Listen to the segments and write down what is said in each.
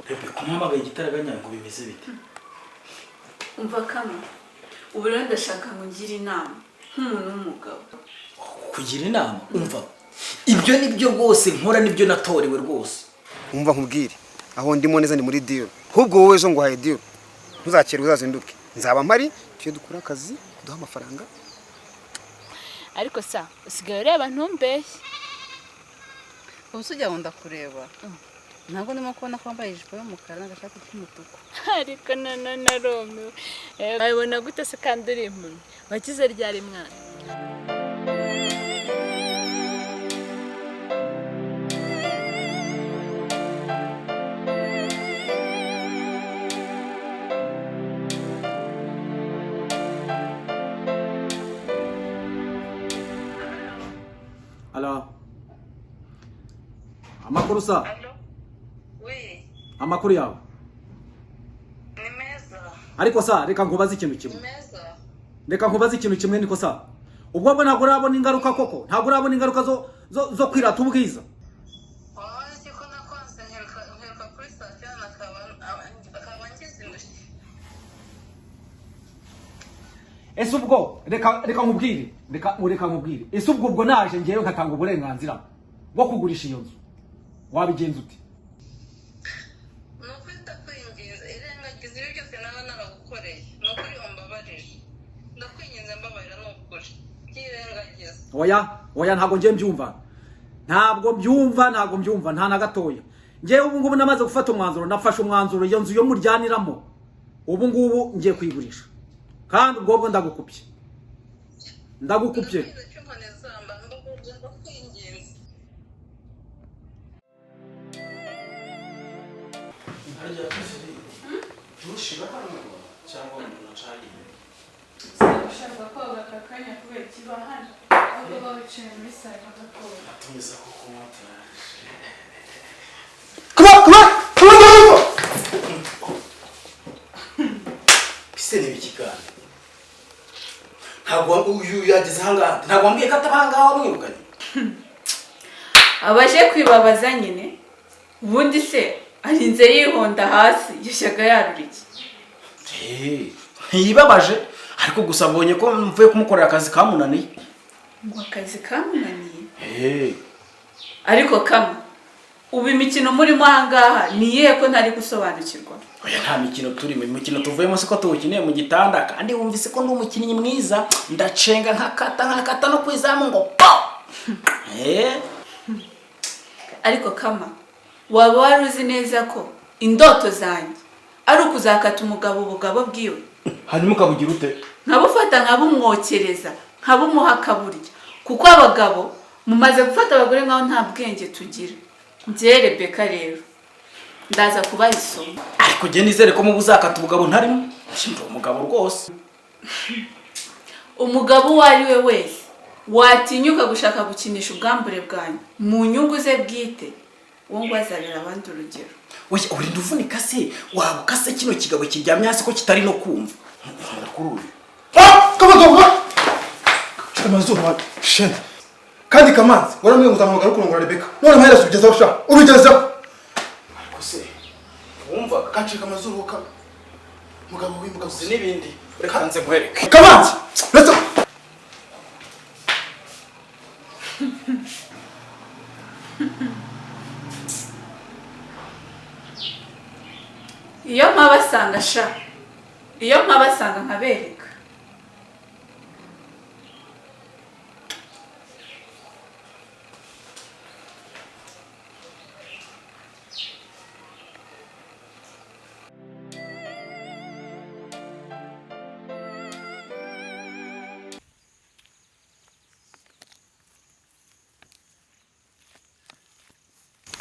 Rebe kumuhamagaye igitaraganya ngo bimeze bite? Umva Kama, ubu rero ndashaka ngo ungire inama nk'umuntu w'umugabo. Kugira inama? Umva, ibyo nibyo rwose nkora, nibyo natorewe rwose. Umva nkubwire, aho ndimo neza ni muri deal. Ahubwo wowe ejo nguhaye deal, ntuzakererwe, uzazinduke, nzaba mpari, tujye dukora akazi duha amafaranga. Ariko sa usigaye ureba, ntumbeshye. Ubu se ujya ngo ndakureba? Ntabwo ndimo kubona ko wambaye ijipo y'umukara n'agashati k'umutuku? Ariko none narumiwe. Wabibona gute se kandi uri impumyi? Wakize ryari mwana? Alo. Amakuru sa? Allô? Oui, Amakuru yawe? Ni meza. Ariko sa, reka nkubaze ikintu Ni kimwe. meza. Reka nkubaze ikintu kimwe, niko sa. Ubwo bwo ntabwo urabona ingaruka koko? Ntabwo urabona ingaruka zo kwirata ubwiza? Wabaye iki ko nakwanze nkiruka kuri sitasiyo akaba ngize indushyi. Ese ubwo reka nkubwire, reka nkubwire. Ese ubwo naje ngewe nkatanga uburenganzira bwo kugurisha iyo nzu? Wabigenza ute? Ni ukuri ndakwinginze, irengagiza ibi byose naba naragukoreye. Ni ukuri umbabarire. Ndakwinginze, mbabarira, ni ukuri. Byirengagiza. Oya, oya, ntabwo ngiye mbyumva. Ntabwo mbyumva, ntabwo mbyumva, nta na gatoya. Ngewe ubu ngubu namaze gufata umwanzuro, nafashe umwanzuro, iyo nzu yo muryaniramo ubu ngubu ngiye kuyigurisha. Kandi ubwo bwo ndagukupye. Ndagukupye. Ndakwinginze cy'inkoni zamba, mbabarira, ndakwinginze. Harya ntushira hano cyangwa umuntu acariye? Ushaka koga aka kanya kubera ikiba hano, ahubwo uba wicaye muri salo bagakoga. Atumiza ko kunywa turaje. Kuba kuba kuba kuba. Ese ni ibiki kandi? Ntabwo uyu yageze ahangaha, ntabwo wambwiye ko ataba ahangaha, wamwirukanye. Abaje kwibabaza nyine. Ubundi se arinze yihonda hasi, yashyaga yarura iki? Ntiyibabaje, ariko gusa mbonye ko mvuye kumukorera akazi kamunaniye. Ngo akazi kamunaniye? Ariko Kama, ubu imikino murimo ahangaha ni iyihe ko ntari gusobanukirwa? Oya, nta mikino turimo, imikino tuvuyemo siko tuwukiniye mu gitanda. Kandi wumvise ko ndi umukinnyi mwiza, ndacenga nkakata nkakata no kwizamu ngo po. Ariko Kama, waba wari uzi neza ko indoto zanjye ari ukuzakata umugabo ubugabo bwiwe? Hanyuma ukabugira ute? Nkabufata nkabumwokereza, nkabumuha akaburya, kuko abagabo mumaze gufata abagore nkaho nta bwenge tugira. Njye Rebeka rero ndaza kubaha isomo. Ariko njye nizere ko muba uzakata ubugabo ntarimo, ndi umugabo rwose. Umugabo uwo ari we wese watinyuka gushaka gukinisha ubwambure bwanyu mu nyungu ze bwite, uwo ngo azabera abandi urugero. Oya, urinda uvunika se? Waba ukase kino kigabo kiryamye hasi ko kitari no kumva? Nkora kuri uyu. Kabadoga amazuru wawe shene. Kandi Kamanzi, warambwiye ngo uzamuhamagara kurongora Rebeka, none amaherezo ubigezeho sha, ubigezeho. Ariko se wumvaga? Gacika amazuru ka mugabo w'imugabo. Uzi n'ibindi, reka nze nkwereke. Kamanzi, ndetse Iyo mpabasanga sha, iyo mpabasanga nkabereka.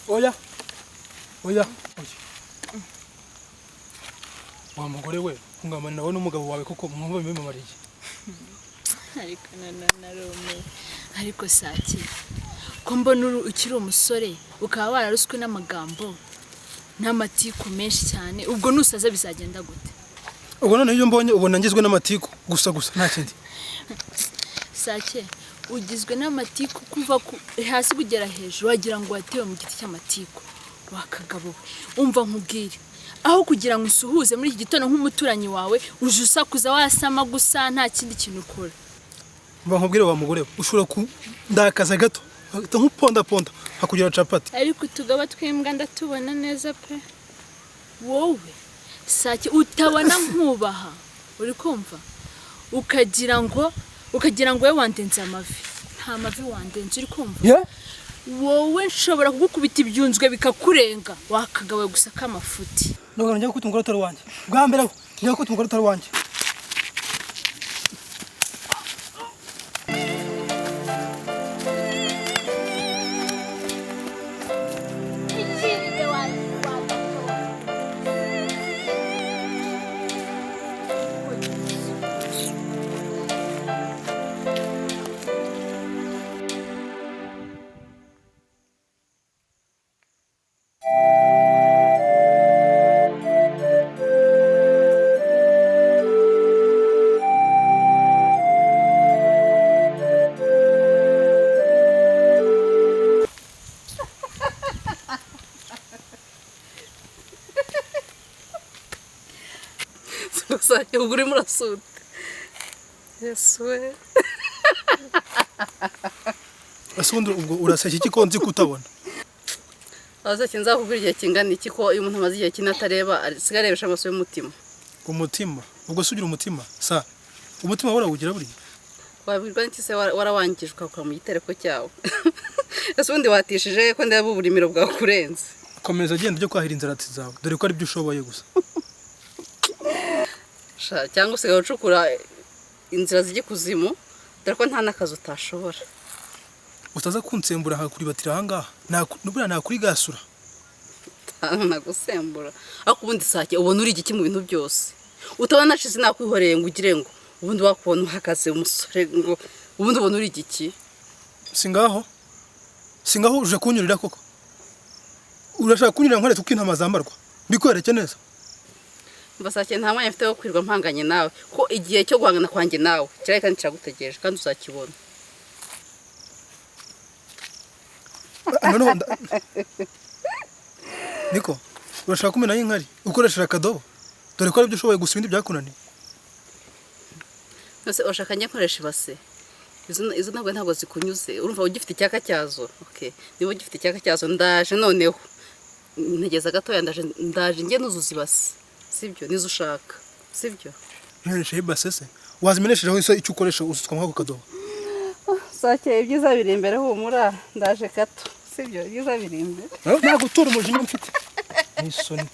Oya, oya, oya, wa mugore we, kungamana nawe n'umugabo wawe koko mwumva bimumariye? Ariko none narumiwe. Ariko Saki, ko mbona ukiri umusore ukaba wararuswe n'amagambo n'amatiku menshi cyane, ubwo nusaza bizagenda gute? Ubwo noneho iyo mbonye ubona ngizwe n'amatiku gusa gusa, nta kindi. Sake, ugizwe n'amatiku kuva hasi kugera hejuru, wagira ngo watewe mu giti cy'amatiku. Wakagabo we, umva nkubwire, aho kugira ngo usuhuze muri iki gitondo nk'umuturanyi wawe, uje usakuza wasama gusa, nta kindi kintu ukora. Mba nkubwire wa mugore we, ushobora kundakaza gato nkahita nkupondaponda nkakugira capati. Ariko utugabo tw'imbwa ndatubona neza pe. Wowe Sake utabona nkubaha, uri kumva, ukagira ngo we wandenze amavi. Nta mavi wandenze, uri kumva? Wowe nshobora kugukubita ibyunzwe bikakurenga, wakagawe gusa k'amafuti. Nubwo njya gukubita umugore utari wanjye bwa mbere, njya gukubita umugore utari wanjye. Sake ubwo urimo urasuta. Yesu we. Ese ubundi ubwo uraseka iki ko nzi kutabona? Sake nzakubwira igihe kingana iki ko iyo umuntu amaze igihe kinini atareba asigaye arebesha amaso y'umutima. Umutima? Ubwo se ugira umutima? Sa umutima warawugira buriya? Wabwirwa n'iki se warawangije ukakura mu gitereko cyawe? Ese ubundi watishije ko ndeba uburimiro bwakurenze? Komeza agenda ujye kwahira inzaratsi zawe, dore ko ari byo ushoboye gusa. Cyangwa usigaye ucukura inzira zijya ikuzimu, dore ko nta n'akazi utashobora. Utaza kunsembura nkakuribatira aha ngaha, buriya nakurigasura. Nagusembura. Ariko ubundi Sake ubona uri igiki mu bintu byose? Utabona nashize nakwihoreye ngo ugire ngo ubundi wakubona uhagaze umusore ngo ubundi ubona uri igiki? Singaho. Singaho uje kunyurira koko. Urashaka kunyurira nkwereke uko intama zambarwa. Mbikwereke neza. Sake nta mwanya mfite wo kwirwa mpanganye nawe, ko igihe cyo guhangana kwanjye nawe kirari kandi kiragutegereje kandi uzakibona. Niko urashaka kumena inkari ukoresheje akadobo, dore ko aribyo ushoboye gusa ibindi byakunaniye. Nose urashaka njye nkoresha ibase? Izo ntabwo zikunyuze, urumva ugifite icyaka cyazo. Okay, niba ugifite icyaka cyazo ndaje noneho ntegeza gatoya, ndaje njye nuzuza ibase. Sibyo nizo ushaka, sibyo? Nkoresha ibase se wazimeneshejeho icyo ukoresha usutswa mwako kadobo. Sake ibyiza biri imbere, humura ndaje gato. Sibyo ibyiza biri imbere. Ntabwo utura umujinya mfite. Nisoni.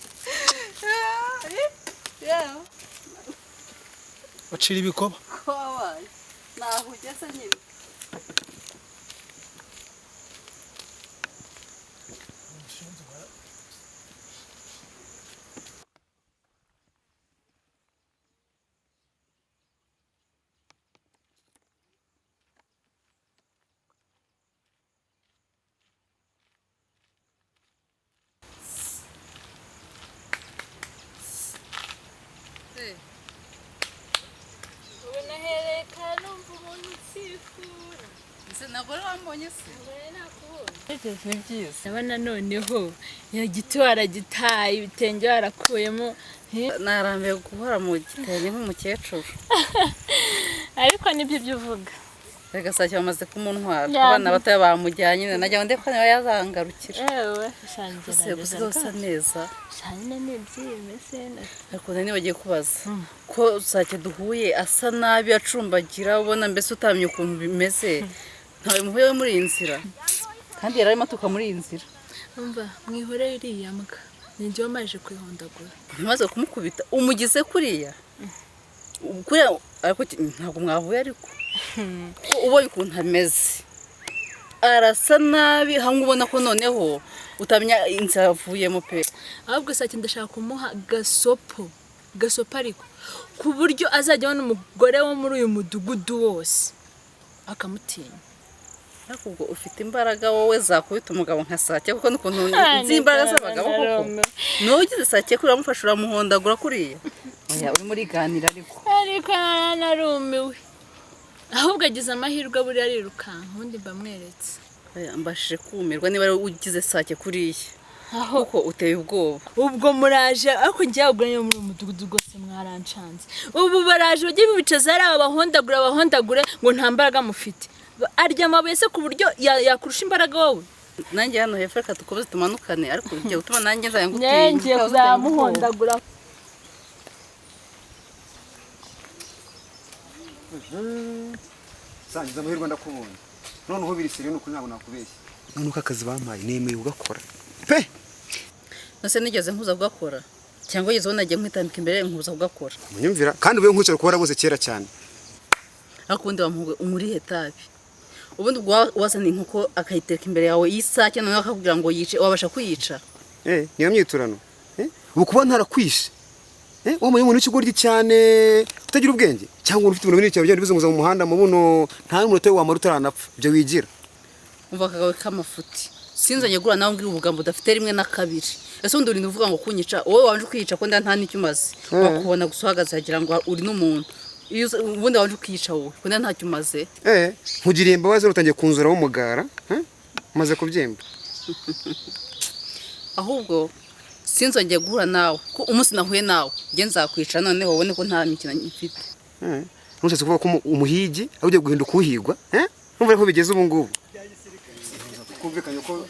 Bacira ibikoba. Wabaye. Naho ugeze nyine. Ndabona noneho gito waragitaye, ibitenge warakuyemo. Narambiwe guhora mu gitenge nk'umukecuru. Ariko nibyo ibyo uvuga. Reka Sake bamaze kumuntwara, abana batoya bamujyanye, najya ngo ndebe ko nawe yazangarukira. Ewe, ushangira usa neza. Shanyine ni ibyimese. Ariko nani bagiye kubaza ko Sake duhuye asa nabi acumbagira, ubona mbese utamye ukuntu bimeze. Ntawe muhuye we muri iyi nzira. Kandi yari arimo atuka muri iyi nzira. Umva, mwihorere iriya mbwa. Ninjye wamaje kwihondagura. Ntimaze kumukubita, umugize kuriya. Kuriya ariko ntabwo mwahuye ariko. Ubonye ukuntu ameze. Arasa nabi, hamwe ubona ko noneho utamenya inzira avuyemo pe. Ahubwo Sake ndashaka kumuha gasopo. Gasopo ariko ku buryo azajya abona umugore wo muri uyu mudugudu wose akamutinya. Ariko ubwo ufite imbaraga wowe zakubita umugabo nka Sake, kuko n'ukuntu nzi imbaraga z'abagabo koko. Niwowe ugize Sake kuriya uramufasha uramuhondagura kuriya. Oya, urimo uriganira ariko. Ariko narumiwe. Ahubwo agize amahirwe buriya arirukanka, ubundi mbamweretse. Oya, mbashije kumirwa niba ari ugize Sake kuriya. Kuko uteye ubwoba. Ubwo muraje ariko njye ubwo niyo muri umudugudu rwose mwarancanze. Ubu baraje bajye bicaza ari abahondagura abahondagure ngo nta mbaraga mufite. Arya amabuye se ku buryo yakurusha imbaraga wowe. Nanjye hano hepfo reka dukomeze tumanukane ariko ugiye gutuma nanjye nzajya ngutinya. Ngiye kuzamuhondagura. Sangiza amahirwe ndakubonye. Noneho biri sérieux nuko ntabwo nakubeshya. None uko akazi bampaye nemeye ugakora. Pe! Nose nigeze nkuza kugakora cyangwa yigeze ubona nagiye nkwitambika imbere nkuza kugakora. Munyumvira kandi ube nkucara kuba warabuze kera cyane. Ariko ubundi wamuhuwe umurihe tabi. Ubundi ubwo wazana inkoko akayiteka imbere yawe y'isake noneho akakubwira ngo yice wabasha kuyica. Niyo myiturano. Ubu kuba ntarakwishe. Wamaye umuntu w'ikigoryi cyane utagira ubwenge cyangwa ufite ibintu binini cyane ugenda ubizunguza mu muhanda mu buno nta n'umunota wamara utaranapfa ibyo wigira. Umva akagawe k'amafuti. Sinzanye gura nawe ngira ubugambo udafite rimwe na kabiri. Ese undi uri uvuga ngo kunyica wowe wanje kwiyica ko nda nta n'icyo umaze. Wakubona gusa uhagaze hagira ngo uri n'umuntu. Iyo ubundi wanje kwiyica wowe ko nda ntacyo umaze. Nkugiriye imbabazi utangiye kunzura w'umugara, umaze kubyimba. Ahubwo sinzongeye guhura nawe ko umunsi nahuye nawe nge nzakwica noneho ubone ko nta mikino mfite. Ntushatse kuvuga ko umuhigi ari ugiye guhinduka uhigwa? Numva ko bigeze ubu ngubu. Kumvikanye ko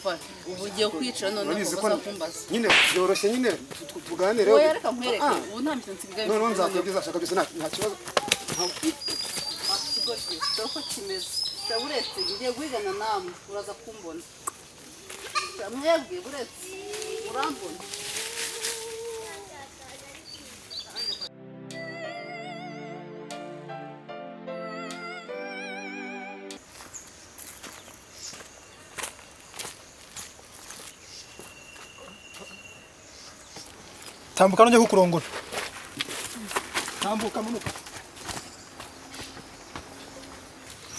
ubu ugiye kwica noneho bazakumbaza. Nyine byoroshye nyine tuganire. Oya reka nkwereke ubu nta mikino nsigaye. Noneho nzakubwiza ashaka byose nta kibazo. Dore uko kimeze. Uretse ngiye guhigana namwe uraza kumbona. Mwebwe uretse urambona. Tambuka nongeye kukurongora. Tambuka manuka.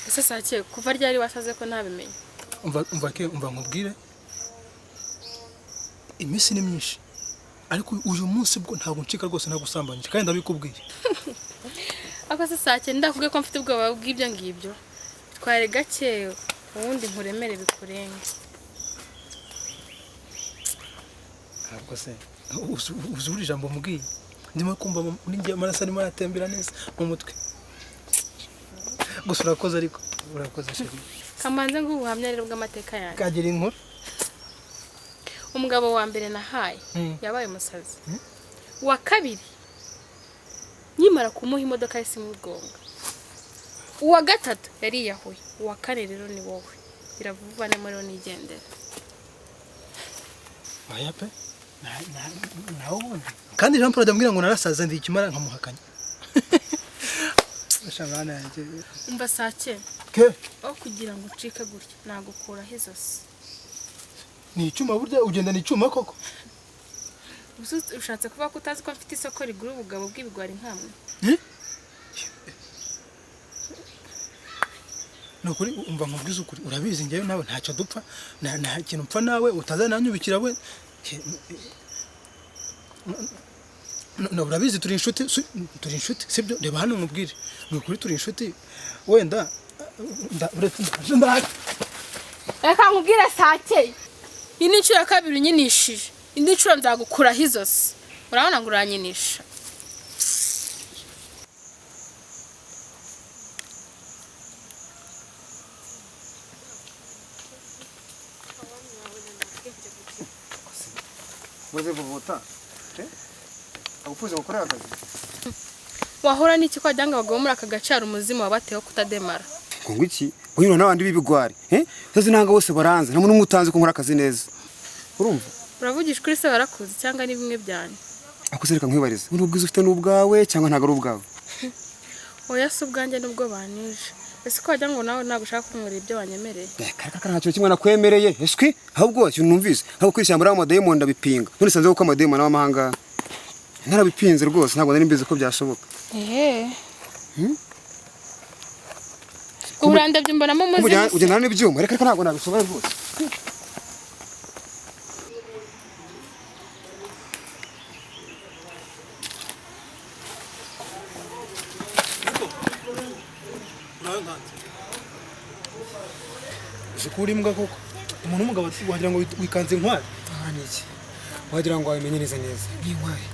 Ese Sake kuva ryari wasaze ko ntabimenye? Umva nkubwire. Iminsi ni myinshi. Ariko uyu munsi bwo ntabwo ncika rwose nagusambanyije kandi ndabikubwiye. Ako se Sake ndakubwiye ko mfite ubwoba bw'ibyo ngibyo. Tware gake ubundi nkuremere bikurenge. Ntabwo se uzuri ijambo mubwiye ndimo kumva muri amaraso arimo aratembera neza mu mutwe. Gusa urakoze ariko urakoze chérie. Kamanze ngo ubuhamya rero bw'amateka yanjye. Kagira inkuru. Umugabo wa mbere nahaye yabaye umusazi. Wa kabiri nyimara kumuha imodoka yese imugonga. Uwa gatatu yari yahuye. Uwa kane rero ni wowe. Biravuva ne muri nigendera. Oya pe. Na ubundi. Kandi Jean Paul adambwira ngo narasaza ndi ikimara nkamuhakanya. Shabana yanjye. Umva Sake. Ke? Aho kugira ngo ucike gutya nagukuraho izosi. Ni icyuma burya ugenda ni icyuma koko. Ushatse kuvuga ko utazi ko mfite isoko rigura ubugabo bw'ibigwari nkamwe. Nukuri umva nkubwiza ukuri urabizi ngewe nawe ntacyo dupfa nta kintu mpfa nawe utazananyubikira we. No urabizi turi inshuti sibyo reba hano nkubwire nukuri turi inshuti wenda reka nkubwire Sake iyi ni inshuro ya kabiri unkinishije indi nshuro nzagukuraho izosi urabona ngo uranyinisha. Muze vuvuta. Agufuze gukorera akazi. Wahora n'iki ko wagira ngo abagabo muri aka gace hari umuzimu wabateho kutademara. Ngo iki? Guhura n'abandi b'ibigwari. Sasa nanga bose baranze nta muntu umutanze ko nkora akazi neza. Urumva? Uravugisha kuri se barakuzi cyangwa ni bimwe byanyu? Ako se reka nkwibarize. Uri ubwiza ufite n'ubwawe cyangwa ntago ari ubwawe? Oya si ubwanjye nubwo banije. Ese ko wagira ngo nawe ntabwo ushaka kunkorera ibyo wanyemereye? Reka nta kintu kimwe nakwemereye. Eshwi ahubwo ikintu numvise ahubwo kwishyamba ari amadayimoni ndabipinga. None sanze ko amadayimoni n'amahanga narabipinze rwose ntabwo nari mbizi ko byashoboka. Urandabye mbonamo umuzimu. Ugendana n'ibyuma reka reka ntabwo nabishoboye rwose. Uzi ko uri imbwa koko umuntu w'umugabo wagira ngo wikanze inkware. Wagira ngo wabimenye neza neza. Ni inkware.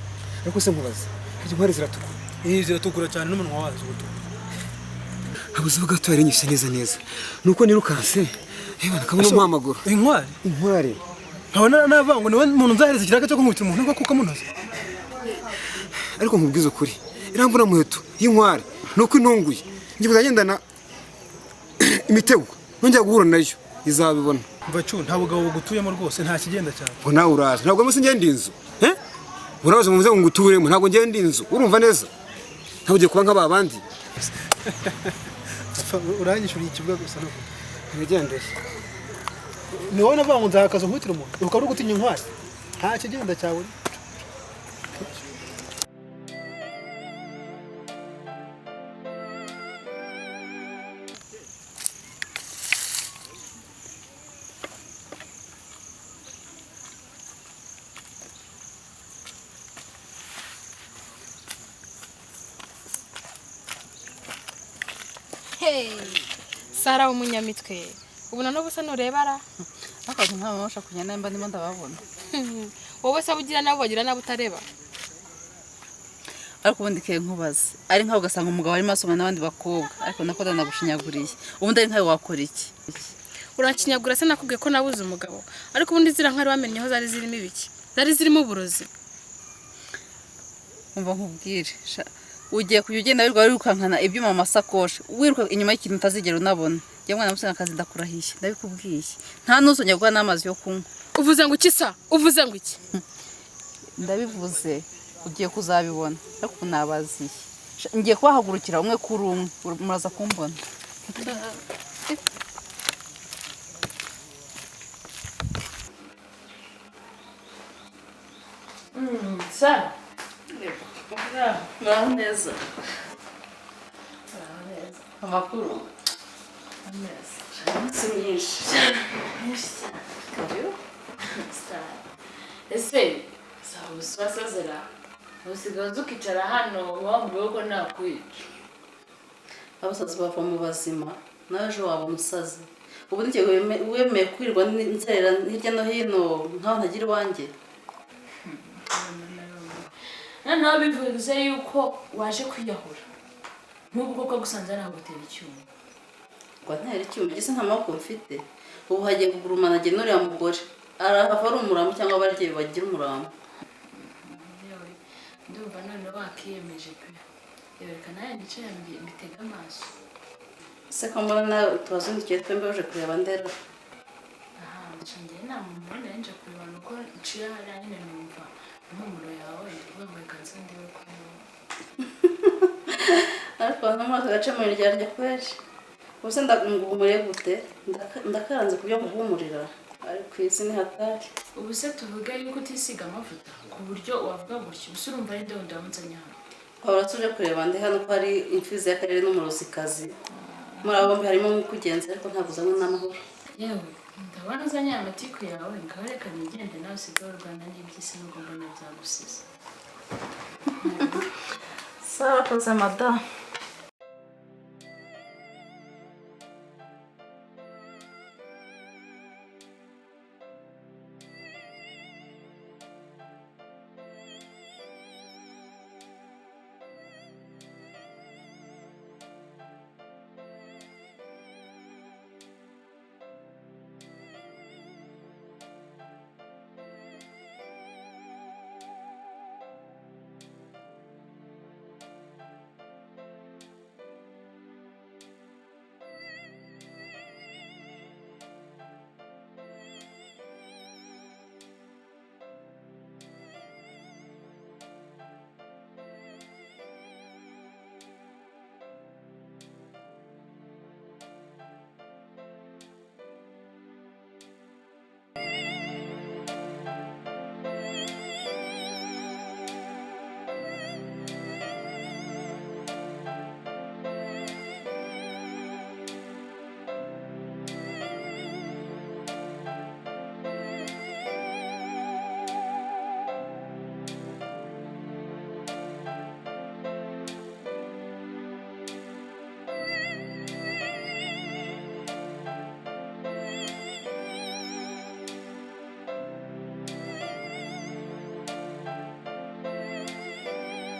Ariko se nkubaza, harya inkware ziratukura? Iyi ziratukura cyane n'umunwa wazo utukura. Habuze gato yarinyishe neza neza. Nuko nirukanse, ebana kabona umuhamagaro. Inkware? Inkware. Nkabona navuga ngo niwe muntu nzahereza ikiraka cyo kunkubita umuntu kuko kamunoza. Ariko nkubwize ukuri, irambura muheto y'inkware nuko intunguye. Ngiye kuzagendana imitego, nongera guhura nayo izabibona. Mva cu, nta bugabo bugutuyemo rwose, nta kigenda cyane. Ngo nawe uraje, ntabwo muse ngenda inzu. Eh? Uraje ngo ngo nguturemo, ntabwo ngenda inzu. Urumva neza? Ntabwo ugiye kuba nk'aba bandi. Uranyishuriye ikibuga gusa no. Ntibigendeye. Ni wowe navuga ngo nzahakaza nkubitire umuntu, ukaba uri gutinya inkware. Nta kigenda cyawe. Hey, Sara umunyamitwe. Ubona no busa nurebara. Akazi nta mabasha kunyana mba ndimo ndababona. Wowe se ugira nabo bagira nabo utareba. Ariko ubundi ke nkubaze. Ari nkaho ugasanga umugabo arimo asoma n'abandi bakobwa, ariko nako ndanagushinyaguriye. Ubundi ari nkawe wakora iki? Urakinyagura se nakubwiye ko nabuze umugabo. Ariko ubundi zira nkari wamenye aho zari zirimo ibiki? Zari zirimo uburozi. Umva nkubwire. Ugiye kujya ugenda wirirwa wirukankana ibyuma mu masakoshi, wiruka inyuma y'ikintu utazigera unabona. Njye mwana musanga akazi ndakurahiye, ndabikubwiye. Nta n'uzongera guha n'amazi yo kunywa. Uvuze ngo iki sa? Uvuze ngo iki? Ndabivuze, ugiye kuzabibona. Ariko nabaziye. Ngiye kubahagurukira umwe kuri umwe, muraza kumbona. Sara. Muraho neza. Muraho neza. Amakuru. Neza. Iminsi myinshi. Myinshi cyane. Karibu. Sara. Ese sawa usasazera. Usigaye ukicara hano wambuye ko nakwica. Abasazi bava mu bazima, nawe ejo waba umusazi. Ubu ngiye wemeye kwirwa nzerera hirya no hino nkaho ntagira iwanjye. Noneho bivuze yuko waje kwiyahura nk'ubu koko gusanze nagutera icyuma. Ngo ntera icyuma gise nta maboko mfite. Ubu hagiye kugurumana njye n'uriya mugore arahava ari umuramu cyangwa abaryeyi bagira umuramu. Yewe ndumva none wakiyemeje pe. Reka nawe nicaye mbitega amaso. Se ko mbona nawe tubazundikiye twembi uje kureba ndera. Aha ngiye nta muntu mbona nje kureba nuko nciye hariya nyine numva impumuro yawe ndavuga ngo reka nze ndebe ko ari wowe. Ariko no muri aka gace mu ryarya kweri. Ubuse ndaguhumuriye gute? Ndakaranze kubyo nguhumurira. Ariko isi ni hatari. Ubu se tuvuge yuko utisiga amavuta ku buryo wavuga gutyo, ubuse urumva ari nde wundi wamunzanye hano? Waba tuje kureba ndi hano ko hari imfizi y'akarere n'umurozikazi. Muri abo bombi harimo umukugenza ariko ntabwo uzanywe n'amahoro. Yewe ndabona uzanye amatiku yawe ngaho reka nigende nawe usigaye urwana n'iby'isi n'ubwo mbona byagusize. Sawa koze madamu.